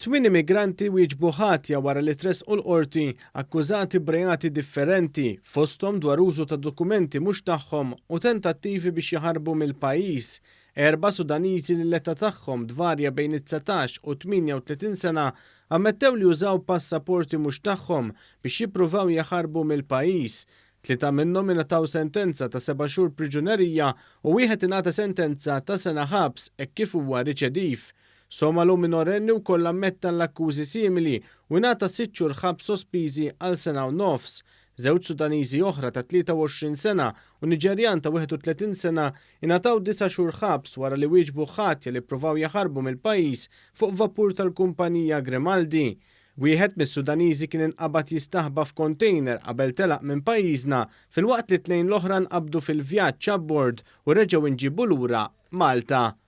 Tmin immigranti wieġbu ħatja wara li tressqu l-Qorti akkużati b'reati differenti, fosthom dwar użu ta' dokumenti mhux tagħhom u tentattivi biex jaħarbu mill-pajjiż. Erba' Sudaniżi li l-età tagħhom tvarja bejn it-19 u 38 sena ammettew li użaw passaporti mhux tagħhom biex jippruvaw jaħarbu mill-pajjiż. Tlieta minnhom ingħataw sentenza ta' seba' xhur priġunerija u wieħed ingħata sentenza ta' sena ħabs hekk kif huwa riċediv. Somalu minorenni wkoll ammetta l-akkużi simili u ngħata 6 xhur ħabs sospiżi għal sena u nofs. Żewġ Sudaniżi oħra ta' 23 sena u Niġerjan ta' 31 sena ingħataw disa' xhur ħabs wara li wieġbu ħatja li ppruvaw jaħarbu mill-pajjiż fuq vapur tal-kumpanija Grimaldi. Wieħed mis-Sudaniżi kien inqabad jistaħba f'kontejner qabel telaq minn pajjiżna filwaqt li tnejn l-oħra nqabdu fil-vjaġġ abbord u reġgħu inġiebu lura Malta.